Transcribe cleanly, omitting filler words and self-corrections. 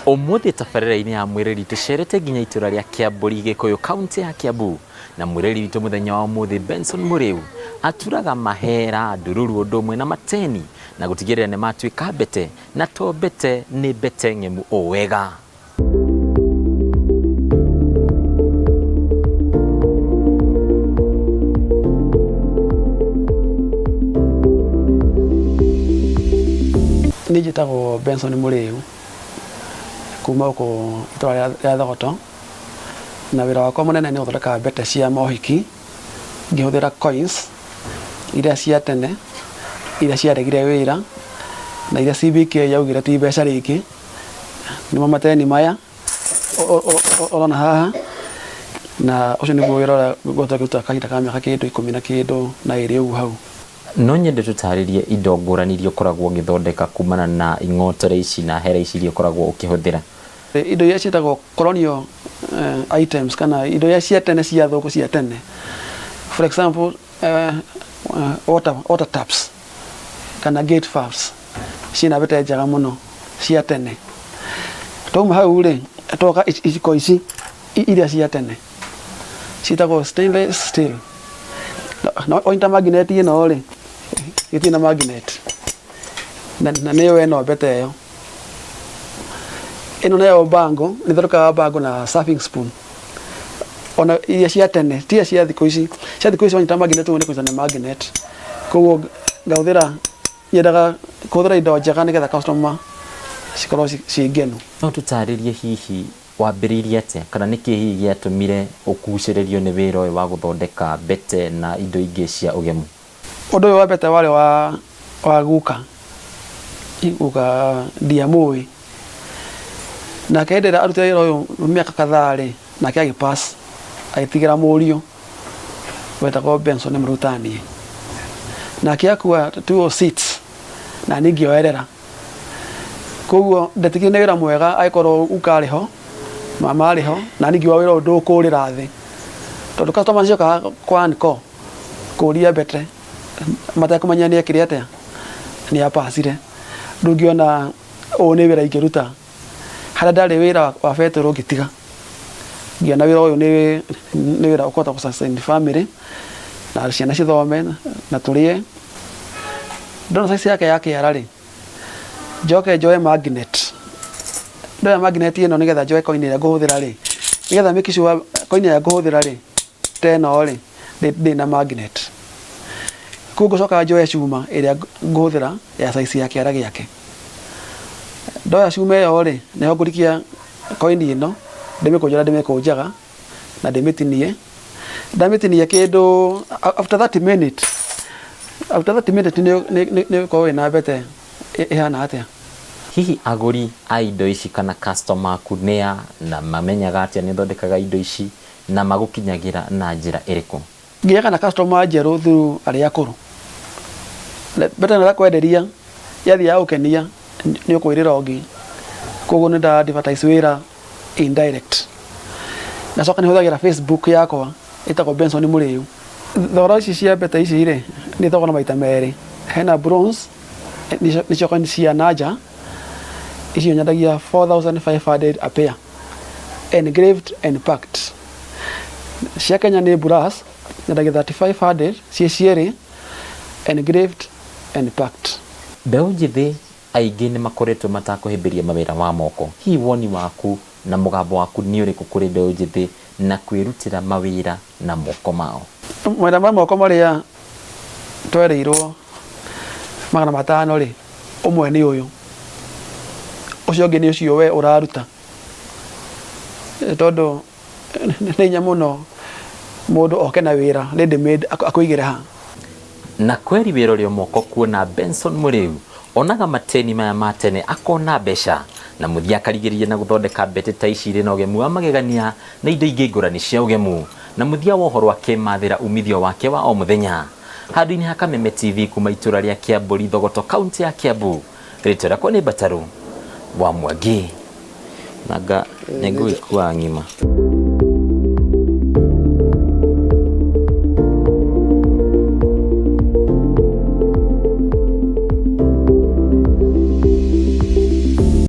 Ũmũthĩ tabarĩra-inĩ ya mwĩrĩri tũcerete nginya itũra rĩa Kĩambũri Gĩkũyũ kaunti ya Kiambu na mwĩrĩri witũ mũthenya wa ũmũthĩ Benson Mũrĩu aturaga mahera ndururu ũndũ ũmwe na mateni na gũtigĩrĩra nĩ matuĩka mbete na to mbete nĩ mbete ng'emu o wega. Niĩ njĩtagwo Benson Mũrĩu kuma gũkũ itũra rĩa Thogoto na wĩra wakwa mũnene nĩ gũthondeka mbete cia mohiki ngĩhũthĩra coins iria cia tene, iria ciaregire wĩra na iria CBK yaugire ti mbeca rĩngĩ. Nĩmo mateni maya ũrona haha na ũcio nĩguo wĩra ũrĩa ngoretwo ngĩruta kahinda ka mĩaka kĩndũ ikũmi na kĩndũ na ĩrĩ ũguo hau. No nyende tũtarĩrie indo ngũrani iria ũkoragwo ũgĩthondeka kumana na ing'otore ici na hera ici iria ũkoragwo ũkĩhũthĩra. Indo iria ciĩtagwo colonial items kana indo iria cia tene cia thũngũ cia tene, for example water taps kana gate valves ciĩna mbete njega mũno cia tene. Twauma hau rĩ, twoka iciko ici iria cia tene ciĩtagwo stainless steel. Na wanyita magnet ĩno rĩ, ĩtirĩ na magnet na nĩyo ĩno mbete ĩyo. Ĩno nayo bangle nĩ ĩthondekaga bangle na serving spoon ona iria cia tene ti iria cia thikũ ici. Cia thikũ ici wanyita magnet ũguo nĩ kũnyita nĩ magnet. Koguo ngahũthĩra nyendaga kũhũthĩra indo njega nĩgetha customer cikorwo ciĩ ngenu. No tũtarĩrie hihi wambĩrĩirie atĩa kana nĩkĩ hihi gĩatũmire ũgucĩrĩrio nĩ wĩra ũyũ wa gũthondeka mbete na indo ingĩ cia ũgemu? Ũndũ ũyũ wa mbete warĩ wa guka, guka ndiamũĩ. Nake hĩndĩ ĩrĩa arutire wĩra ũyũ mĩaka kadhaa rĩ, nake agĩ pass agĩtigĩra mũriũ wetagwo Benson Mũrutani. Nake akua 2006 na niĩ ngĩoerera. Koguo ndatigire na wĩra mwega angĩkorwo guka arĩ ho, mama arĩ ho, na niĩ ngiuga wĩra ũyũ ndũkũrĩra thĩ. Tondũ customer nĩciokaga kwa uncle kũria mbete matekũmenya nĩ ekire atĩa, nĩ apacire. Rĩu ngĩona ũyũ nĩ wĩra ingĩruta. Harĩa ndarĩ wĩra wa betũrũ ngĩtiga. Ngĩona wĩra ũyũ nĩ wĩra ũkũhota gũ sustain family na ciana cithome na tũrĩe. Ndona size yake ya kĩara rĩ, njoke njoe magnet. Ndoya magnet ĩno nĩgetha njoe coin ĩrĩa ngũhũthĩra rĩ, nĩgetha make sure coin ĩrĩa ngũhũthĩra rĩ, ta ĩno rĩ, ndĩrĩ na magnet. Koguo ngũcoka njoe cuma ĩrĩa ngũhũthĩra ya size ya kĩara gĩake. Ndoya cuma ĩyo rĩ, nĩho ngũrikia coin ĩno, ndĩmĩkũnje ũrĩa ndĩmĩkũnjaga na ndĩmĩtinie. Ndamĩtinia kĩndũ after 30 minutes, after 30 minutes nĩ ũgũkorwo wĩna mbete ĩhana atĩa. Hihi agũri a indo ici kana customer aku nĩa na mamenyaga atĩa nĩ ũthondekaga indo ici na magũkinyagĩra na njĩra ĩrĩkũ? Ngĩaga na customer njerũ through arĩa akũrũ. Mbete ĩno ndakwenderia yathiĩ yagũkenia nĩ ũkwĩrĩra ũngĩ. Koguo nĩ nda advertise wĩra indirect. Ngacoka nĩ hũthagĩra Facebook yakwa ĩtagwo Benson Mũrĩu. Thogora ici cia mbete ici rĩ, nĩ thogora maita merĩ. Hena bronze nĩcio coin cia nanja, icio nyendagia 4500 a pair engraved and packed. Cia Kenya nĩ brass nyendagia 3500 ciĩ cierĩ engraved and packed. Mbeũ njĩthĩ aingĩ nĩ makoretwo matakũhĩmbĩria mawĩra wa moko. Hihi woni waku na mũgambo waku nĩ ũrĩkũ kũrĩ mbeũ njĩthĩ na kwĩrutĩra mawĩra na moko mao? Mawĩra ma moko marĩa twerĩirwo 500 rĩ, ũmwe nĩ ũyũ, ũcio ũngĩ nĩ ũcio we ũraruta. Tondũ nĩ hinya mũno mũndũ oke na wĩra ready made akũigĩre haha. Na kweri wĩra ũrĩ o moko kuona Benson Mũrĩu onaga mateni maya ma tene akona mbeca na mũthia akarigĩrĩria na gũthondeka mbete ta ici irĩ na ũgemu wa magegania na indo ingĩ ngũrani cia ũgemu na mũthia wa ũhoro akĩmathĩra umithio wake wa o mũthenya. Handũ-inĩ ha Kameme TV kuma itũra rĩa Kĩambũri Thogoto kaunti ya Kiambu rĩtwa rĩakwa nĩ Mbataru wa Mwangi. Nanga nĩngũgĩkua ng'ima.